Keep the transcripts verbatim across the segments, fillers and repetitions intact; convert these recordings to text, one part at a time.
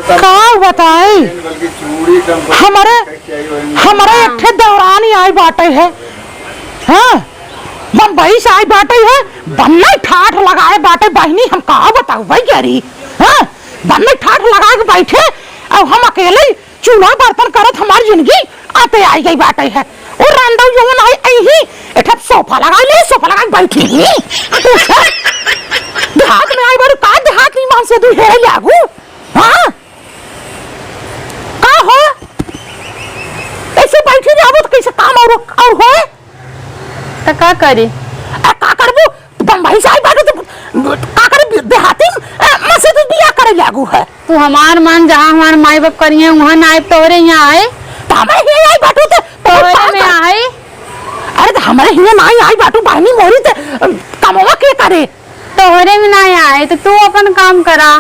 का बताई, हमरे, हमरे एक ठे देवरानी आई बाटे है, हाँ, बम्बई से आई बाटे है, बन्ने ठाठ लगाए बाटे बहिनी, हम का बताऊ भाई करी, हाँ, बन्ने ठाठ लगाए के बैठे, अब हम अकेले चूल्हा बर्तन करत हमार जिंदगी आते आई गई बाटे है। ओ रंडऊ जवन आई, आई ही, एठा सोफा लगाई ले, सोफा लगाई बैठी ही। पूछे, देहात में आई बारू का देहात में मान से तू हेरे लागू? हाँ? का हो? ऐसे बैठी रहबो तो कैसे काम और, और होए? त का करी? आ, का करबू? बम्बई से आई बाटू तो का करे देहाती में, अ, मसे तू बियाह करे लागू है। तू हमार मान, जहाँ हमार माई बाप करिहे, उहाँ ना आइब, तोहरे हियाँ आए। त हमारे हियाँ आई बाटू तो तोहरे में आए। अरे त हमारे हियाँ ना आई बाटू, बहनी मोरी ते, अ, कमवा के करे? तोहरे में ना आए, त तू अपन काम करा।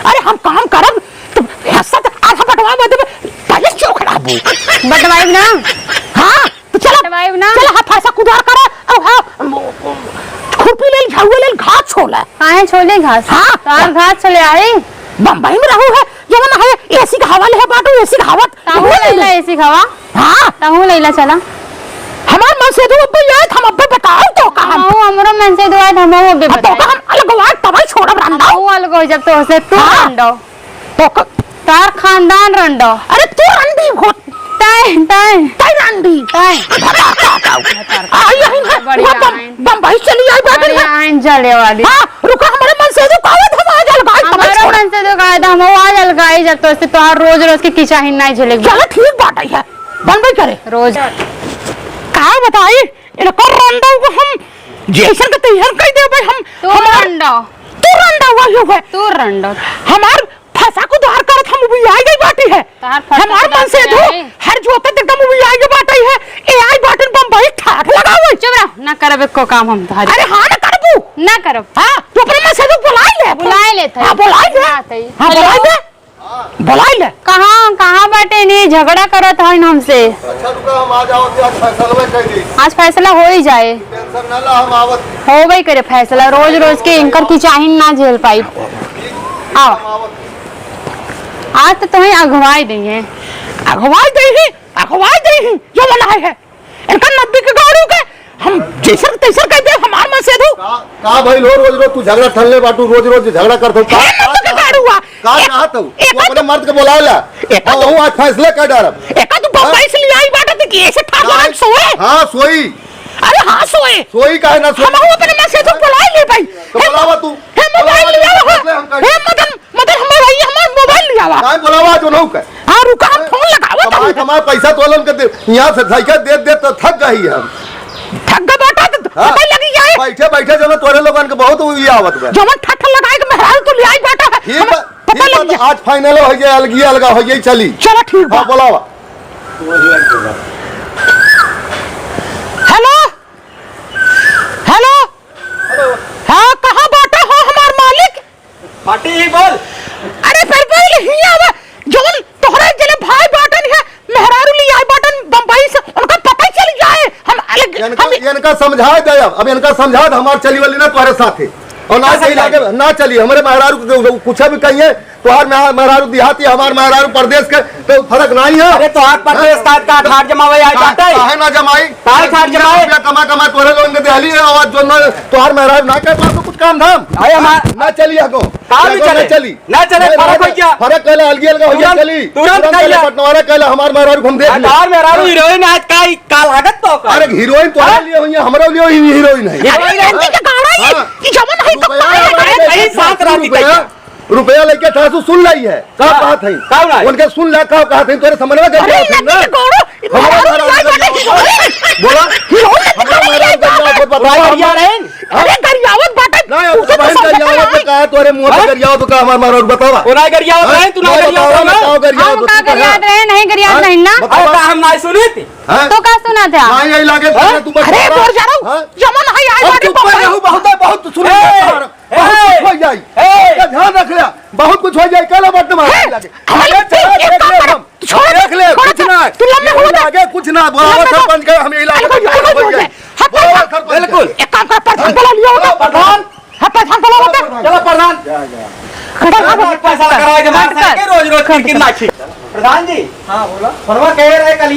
अरे हम काम करब, त हिस्सा त आधा बटवा में देबे, पहले चोखड़ा बू। बटवाइब ना। हाँ। तो चला, बटवाइब ना। चला, हाँ, फरसा कुदार करा, और हाँ, खुरपी ले, झाड़ू ले, घास छोला। काहे छोले घास? हाँ। तार घास छोले आई। बम्बई में रहू है, जवन है, एसी का हवा ले है बाटू, एसी का हवा। ताहू ले ले। लैला एसी का हवा। हाँ। ताहू लैला चला। हमार मन से दो अब्बे यार, हम अब्बे बताओ तो कहा। हमहू, हमरो मन से दो आए, हमहू अब्बे हाँ, तो बताई। हम अलग वार तबाई छोड़ब रंडा। हमहू अलग हो जब तो से तू हाँ। रंडो। तो क-, तार खानदान रंडो। अरे तू रंडी हो। ताई, ताई। ताई रंडी। ताई। भतार का ताऊ। भतार का। आई, आई, आई, बढ़िया बम-, आई। बम्बई चली आई बाटे बढ़िया ना। आई चले वाली। हाँ, रुका, हमारे मन से जो कावत हम आज अलगाई, तबे हमारा छोड़। मन से जो कावत हम आज अलगाई, जब तो से तोहार रोज रोज के किचाहिन नहीं झेले। चलो ठीक बाटे है, बनबे करे। रोज। का बताई, इनकर रंडो को हम जैसन के तैसन कह देबे हम। तू हमार रंडो। तू रंडो वाली है। तू रंडो। हमार फंसा को दोहर करत हम उबियाई गई बाटी है। तहार फंसा हमार को मन से दोहर दो, है। हर जोतत एकदम उबियाई गई बाटी है। ए आई बाटन बम्बई ठाठ लगावे। चुप रह, ना करब एको काम हम तहारी। अरे हाँ ना करबू। ना करब। हाँ, तू अपने मन से दो बुलाई ले। बुलाई ले थे। हाँ, बुलाई ले। बुलाई थे। हाँ, हेलो। बुलाई ले। बोलाई ले। कहाँ, कहाँ बाटे नी? झगड़ा करत हन हमसे। अच्छा, रुका, हम आ जाओ, आज फैसला कर दी। आज फैसला हो ही जाए। टेंशन ना ला, हम आवत। होबे करे फैसला, रोज रोज के इनकर किचाहिन ना झेल पाई। आओ। हम आवत। आज तो तुम्हें अगवाई देंगे। अगवाई देंगे, अगवाई देंगे, जो बनाए है। इनका नब्बे के गाड़ू के हम जैसर तैसर कह दे, हमार मन से दू। का, का भइल हो, रोज रोज तू झगड़ा ठल्ले बाटू, रोज रोज झगड़ा करत हो। का, हे का नब्बे के चाहत हो? गाड़ू आ। का एक, चाहत हो? एक तू अपने मर्द के बोला ला। एक हम तू, हूँ आज फैसले कर डारब। एक तू बम्बई से ले आई बाटा, तो कैसे ठाक लगा सोए? हाँ, सोई। अरे हाँ, सोए। सोई काहे ना सोई? हम हूँ अपने मन से दू बुलाई ले भाई। तो बुलावा तू। हे मोबाइल बुलावा, लिया हो। फैसले हम कर हे मदन, मदन, हमार भाई, हमार मोबाइल लिया हुआ। काहे बुलावा जो नौ के? हाँ, रुका, हम फोन लगावत कमाए, हूँ। कमाए पैसा तोलन के दे, यहाँ से धइके दे, दे तो थक गई हम। थक गए बेटा, तो हाँ। पता लगी जाए। बैठे, बैठे जो ना तोरे लोगन के बहुत ये आवत बा। जवन ठठ लगाए के मेहरारू तू ले आई बेटा, ठीक हमें बा, पता ठीक लग बा, जाए। आज फाइनल हो जाए, अलगी अलगा हो जाए, चली। चलो, ठीक बा। हाँ, बुलावा। हेलो, हेलो, हेलो। हाँ, कहाँ बाटा हो हमार मालिक? पार्टी ही बोल। अरे, फिर पहले ही आवा, जौन तोहरा जने भाई बाटन है, मेहरारू ले आए बाटन बम्बई से, उनका पता ही चल जाए। हम अलग, इनका, हम इनका समझा दे अब, अब इनका समझा दे, हमार चली वाली ना तोहरे साथे। और ना का सही समझा लागे, दे? ना चली, हमरे मेहरारू को कुछ भी कहिए, तोहार मेह-, मेहरारू देहाती, हमार मेहरारू परदेस के, तो फरक नाहीं है। अरे तोहार परदेस हाँ? का, का ठाट जमावे आए का, बाटे? काहे ना जमाई? काहे ठाट जमाए? रुपया कमा, कमा तोरे लोगन के देहली है, और जो ना, तोहार मेहरारू ना कर पास कुछ काम धाम। अरे हमार ना चली हको। काम नहीं चले। ना चली। ना चले, फरक हो गया। फरक कहला, अलगी अलगा हो गया, तुरंत, चली। तुरंत तुरंत कहला। कहला, बंटवारा कहला, हमार मेहरारू को हम देख हाँ, ली। तोहार मेहरारू हीरोइन आज का, का लागत तो का? अरे हीरोइन तोहार हाँ? लिए हुई है, हीरोइन है। हीरोइन है, हाँ। इनके गाना है। हाँ। ये जवन है, तो रुपया, कहाँ है? अरे, कहीं साथ रात रुपया। रुपया लेके ठासु सुन लाई है। का हाँ, बात है? का बात है? उनके सुन ला, का कहत है? तोरे समझ में अरे, गड़िया होत है ना? लड़की के गोड़ो, हमारा महाराज महाराज लड़की के गोड़ो। बोला। हिलोल लड़की हमारा के महाराज गोड़ो। गड़िया होत, बतावा। गड़िया रहे? अरे, गरियावत बाटे, ना, तू तो बहन समझ गरियावत में में का, तोरे मुंह पे हाँ? गरियावत का हमार महाराज बतावा। ओ ना गरियावत हाँ? रहे, तू ना बतावा, गरियावत रहे। बतावा, गरियावत हम का तू कहा? गरियात रहे, नहीं गरियात हाँ? नहीं ना। बतावा। अरे, का हम ना सुनी थी? हाँ? तो का सुना था? ना, यही लागे, हाँ? तू बस अरे, बोल जा रहा हूँ। हाँ? जमन है, आई अब बाटे चुप कर बम्बई। रहू, बहुत है, बहुत सुन ए, लिया। बहुत कुछ हो जाई। ए! इसका ध्यान रख ले, बहुत कुछ हो जाई, काला बटन मार हे! लागे। अरे, अरे, चला, एक देख काम ले कर, हम। तू छोड़, देख ले, छोड़ कुछ दे। ना। तू लम्बे हो जा। आगे कुछ ना, बोला लम्बे सरपंच का, हम यही लागे, अलग हो जा, अलग हो जा। हट, बोला हट, सरपंच। बिल्कुल। एक काम कर, प्रधान बोला लियो। बोला प्रधान। हाँ, प्रधान बोला होता। चलो प्रधान। जा, जा। प्रधान बोला। पैसा लगा रहा है, जमा कर। प्रधान जी। हाँ, बोला। फोनवा कहे रहे कल ये